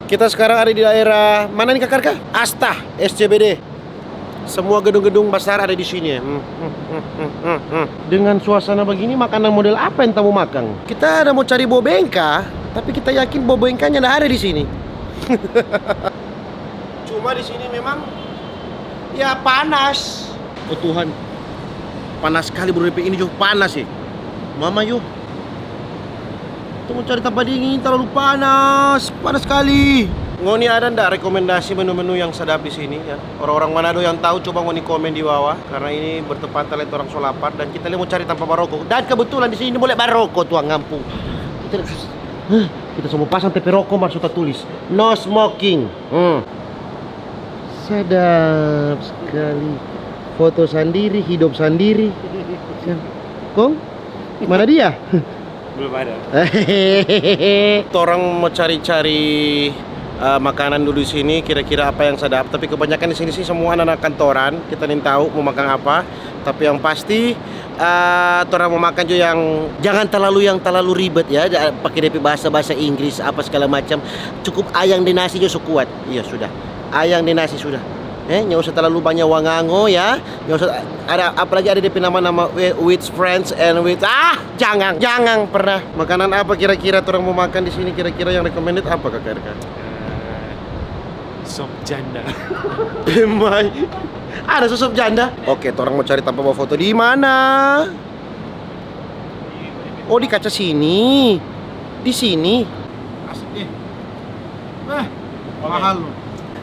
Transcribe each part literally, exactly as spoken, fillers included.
Kita sekarang ada di daerah mana nih, Kak Arka? Asta, S C B D. Semua gedung-gedung besar ada di sini, ya. Hmm, hmm, hmm, hmm, hmm, hmm. Dengan suasana begini, makanan model apa yang tamu makang? Kita ada mau cari bobengka, tapi kita yakin bobengkanya nda ada di sini. Cuma di sini memang, ya, panas. Oh Tuhan, panas sekali, bro. Depe ini jo panas, eh. Mama yo. Tong cari tampa dingin, talalu panas, panas skali. Ngoni ada nda rekomendasi menu-menu yang sadap di sini, ya? Orang-orang Manado yang tahu, coba ngoni komen di bawah, karena ini bertepatan lei torang so lapar dan kita lei mo cari tampa baroko. Dan kebetulan di sini boleh baroko, tuang kampung. Kita, kita so mo pasang T P roko, mar so tatulis, "No smoking." Hmm. Sadap skali. Foto sandiri, hidop sandiri. Kong? Mana dia? Belum ada. Torang mo cari-cari, eh, makanan dulu di sini, kira-kira apa yang sadap. Tapi kebanyakan di sini sih semua anak-anak kantoran, kita nin tahu mo makang apa. Tapi yang pasti, eh, torang mo makang jo yang jangan talalu, yang talalu ribet ya, ja-, pake depe bahasa-bahasa Inggris apa segala macam. Cukup ayang deng nasi jo so kuat. Iya, sudah. Ayang deng nasi sudah. Eh, nya usah talalu banya wangango ya. Nya usah ada, apalagi ada depe nama-nama wi-, with friends and with, ah, jangan, jangan pernah. Makanan apa kira-kira torang mo makang di sini, kira-kira yang recommended apa, Kak Erka? Eh, sop janda. Pemai. Ada so sop janda? Oke, torang mo cari tampa bafoto di mana? Oh, di kaca sini. Di sini. Asik deh. Eh, mahal lo.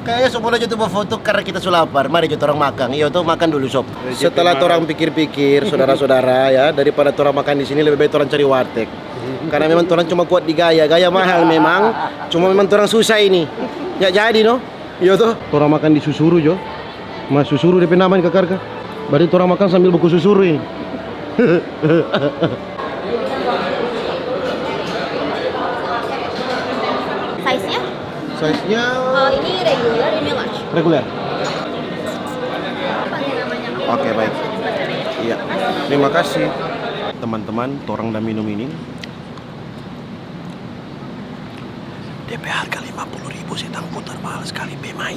Kayaknya so boleh jo tu bafoto karena kita so lapar. Mari jo torang makang. Iyo to, makang dulu, sop. Setelah torang pikir-pikir, saudara-saudara ya, daripada torang makang di sini, lebih baik torang cari warteg. Karena memang torang cuma kuat di gaya. Gaya mahal memang. Cuma memang torang susah ini. Ya jadi, no? Iyo to? Torang makang di susuru jo. Ma susuru depe nama ni, Kak Arka. Berarti torang makang sambil baku susuru ini. Size-nya? Size-nya? Eh, ini regular, ini large. Reguler. Apa nih namanya? Oke, baik. Iya. Terima kasih. Teman-teman, torang da minum ini. Depe harga lima puluh ribu, setang putar, mahal skali, pemai.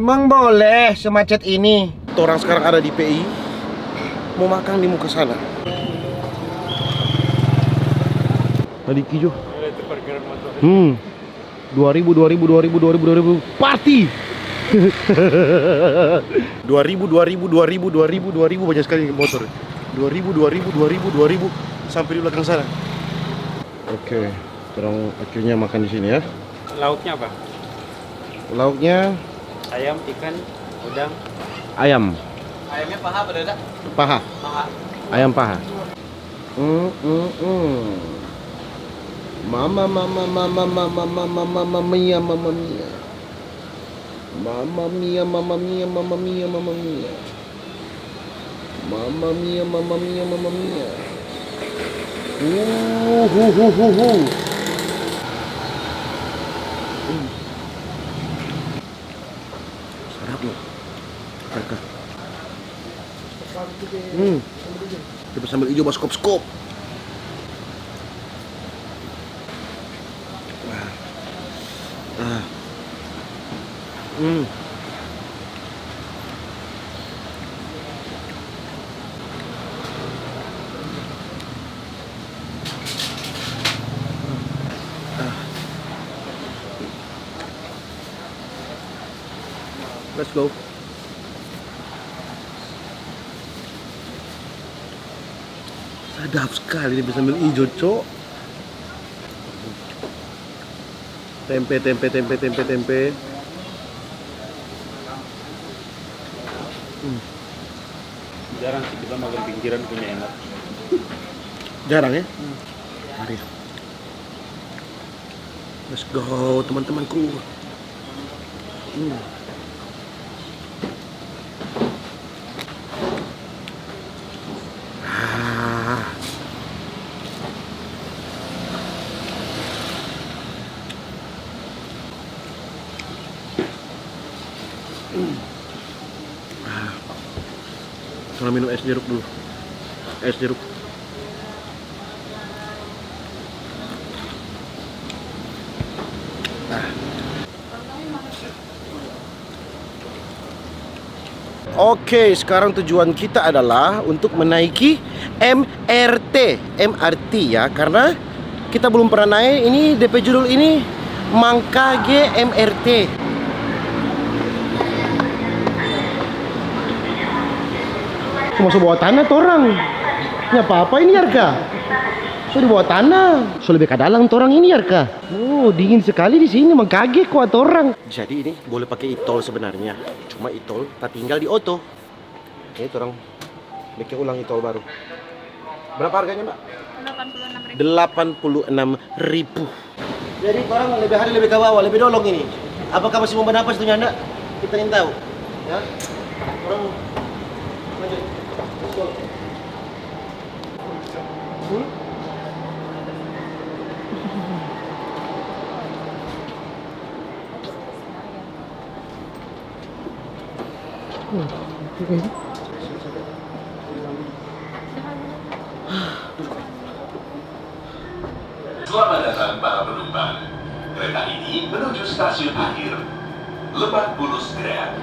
Emang boleh semacet ini? Torang skarang ada di P I, mo makang di muka sana. Tadi kijo. Hmm. Dua ribu, dua ribu, dua ribu, dua ribu, dua ribu. Party! Dua ribu, dua ribu, dua ribu, dua ribu, dua ribu, banyak skali motor. Dua ribu, dua ribu, dua ribu, dua ribu, sampe di blakang sana. Oke, torang akhirnya makan di sini ya. Lauknya apa? Lauknya? Ayam, ikan, udang. Ayam. Ayamnya paha apa dada? Paha. Paha. Ayam paha. Mm, mm, mm. Mama, mama, mama, mama, mama, mama mia, mama mia. Mama mia, mama mia, mama mia, mama mia. Mama mia, mama mia, mama mia. Uh, hu, hu, hu, hu. Hmm. Sadap loh. Kakak. Hmm. Kita sambil ijo baskop-skop. Ah. Ah. Hmm. Ah. Let's go. Sadap skali, dia bisa sambil ijo, cok. Tempe, tempe, tempe, tempe, tempe. Hmm. Jarang sih kita makan pinggiran punya enak. Jarang ya? Hmm. Mari. Let's go, teman-temanku. Hmm. Ah. Torang minum es jeruk dulu. Es jeruk. Ah. Oke, sekarang tujuan kita adalah untuk menaiki M R T, M R T ya, karena kita belum pernah naik. Ini D P judul ini Mangkage M R T. Cuma so bawa tanah torang. Ini apa-apa ini, Arka? So di bawah tanah. So lebe ka dalam torang ini, Arka. Oh, dingin sekali di sini, Mangkage kwa torang. Jadi ini boleh pakai e-tol sebenarnya. Cuma e-tol tatinggal di oto. Ini torang bikin ulang e-tol baru. Berapa harganya, Mbak? Delapan puluh enam ribu. Delapan puluh enam ribu. Jadi, torang lebe hari lebe ka bawa, lebe dolong ini. Apakah masih mo banapas tu nyanda? Kita nintau. Ya. Torang lanjut. Let's go. Hmm? Selamat datang para penumpang. Kereta ini menuju stasiun akhir, Lebak Bulus Grab.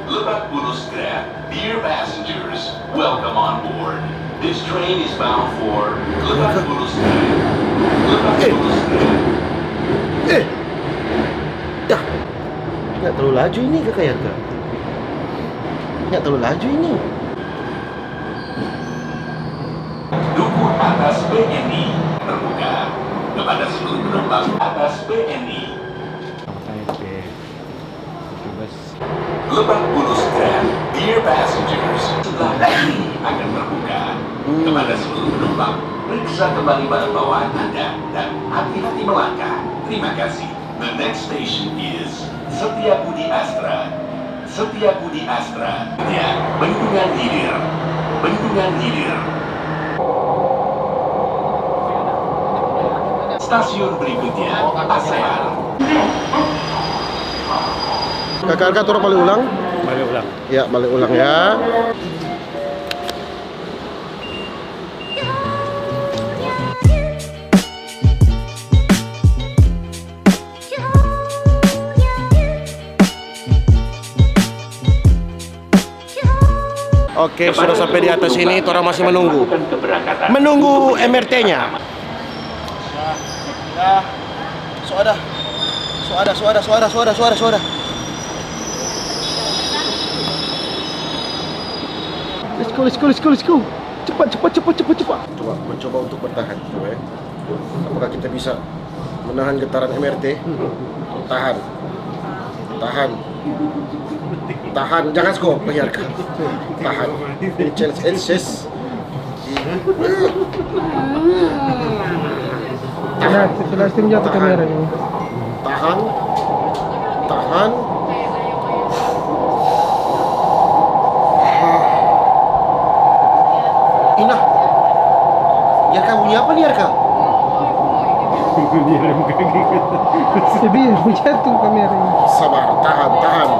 Lebak Bulus Grab. Dear passengers, welcome on board. This train is bound for Lebak Bulus Grab. Lebak Bulus Grab. Eh. Dah. Nggak terlalu laju ini, Kakak Yarka. Nggak terlalu laju ini. Duku atas B N I terbuka kepada seluruh penumpang atas B N I. Oke. Bebas. Lebak Bulus Grab, dear passengers, sebelah kiri akan terbuka kepada seluruh penumpang. Periksa kembali barang bawaan Anda dan hati-hati melangkah. Terima kasih. The next station is Setiabudi Astra. Setiabudi Astra. Ya, Bendungan Hilir. Bendungan Hilir. Stasiun berikutnya, ASEAN. Kakak-kakak, torang bale ulang? Bale ulang. Ya, bale ulang ya. Oke, sudah sampai di atas sini, torang masih menunggu. Menunggu M R T-nya. Ya. So ada. So ada, so ada, so ada, so ada, so ada, so ada. Let's go, let's go, let's go, let's go. Cepat, cepat, cepat, cepat, cepat. Coba, mencoba untuk bertahan, coba ya. Apakah kita bisa menahan getaran M R T? Tahan. Tahan. Tahan. Jangan skop, biarkan. Tahan. Ini challenge headset. Nah, sudah steam jatuh kamera ini. Tahan. Tahan. Inah. Yarka, bunyi apa nih, Yarka? Jadi, jatuh kamera ini. Sabar, tahan, tahan.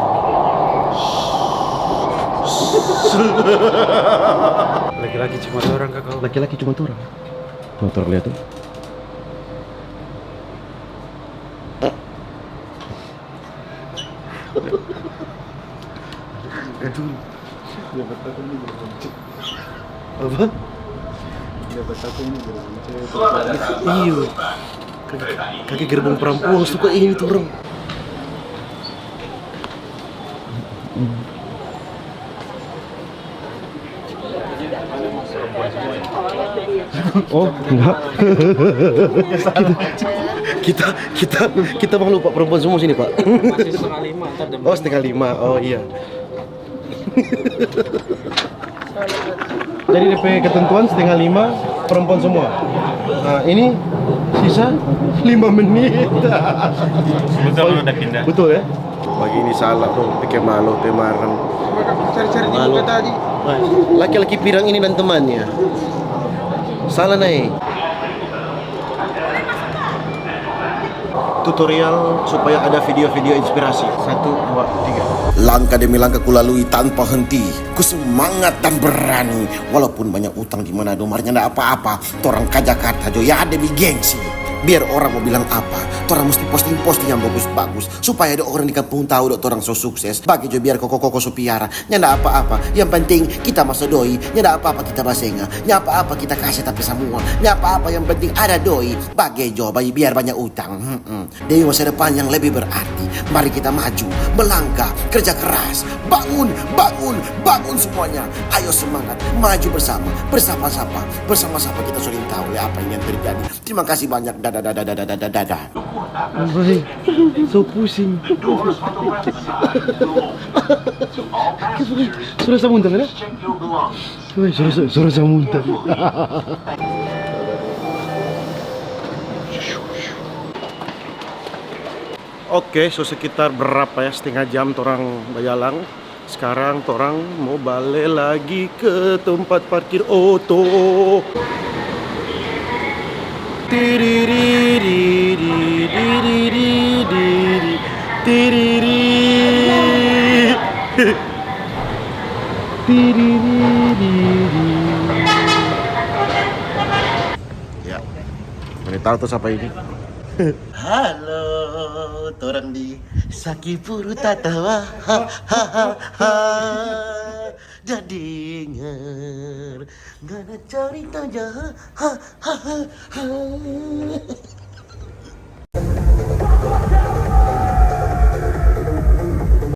Laki-laki cuma dua orang, Kakak. Laki-laki cuma dua orang. Motor lihat tuh. Aduh. Apa? Iyo. Kaki, kaki gerbong perempuan suka ini tuh orang. Oh, enggak. Kita, kita, kita, kita mau lupa perempuan semua sini, Pak. Masih setengah lima, ntar jam Oh, setengah lima. Oh, iya. Jadi, D P ketentuan setengah lima, perempuan semua. Nah, ini sisa lima menit. Betul, udah pindah. Betul, ya? Pagi ini salah dong, pake malo pe marang. Cari-cari di Malo. Muka tadi. Laki-laki pirang ini dan temannya. Salah nae. Tutorial supaya ada video-video inspirasi. Satu, dua, tiga. Langkah demi langkah kulalui tanpa henti. Ku semangat dan berani. Walaupun banyak utang di Manado, mar nyanda apa-apa. Torang ka Jakarta jo, ya demi gengsi. Biar orang mo bilang apa, torang musti posting-posting yang bagus-bagus, supaya ada orang di kampung tau dok torang so sukses. Bage jo biar koko-koko so piara, nyanda apa-apa. Yang penting kita masa doi, nyanda apa-apa kita basenga, nyanda apa-apa kita kase tapi samua, nyanda apa-apa, yang penting ada doi. Bage jo, bai biar banya utang. Hmm-mm. Demi masa depan yang lebih berarti, mari kita maju, melangkah, kerja keras, bangun, bangun, bangun semuanya. Ayo semangat, maju bersama, bersapa-sapa, bersama-sapa kita saling tahu ya apa yang terjadi. Terima kasih banyak, dadah, dadah, dadah, dadah, dadah. Bye. So pusing. Sudah sa muntah, kan? Weh, sudah, sudah, sudah sa muntah. Oke, so sekitar berapa ya, setengah jam torang bajalang. Sekarang torang mo bale lagi ke tempat parkir oto. Tiriri, tiriri, tiriri, tiriri. Tiriri. Ya. Ini tahu tuh siapa ini? Halo, torang di Sakipuru Tatawa. Ha, ha, ha, ha. Da denger, ngana carita ja. Ha, ha, ha, ha, ha.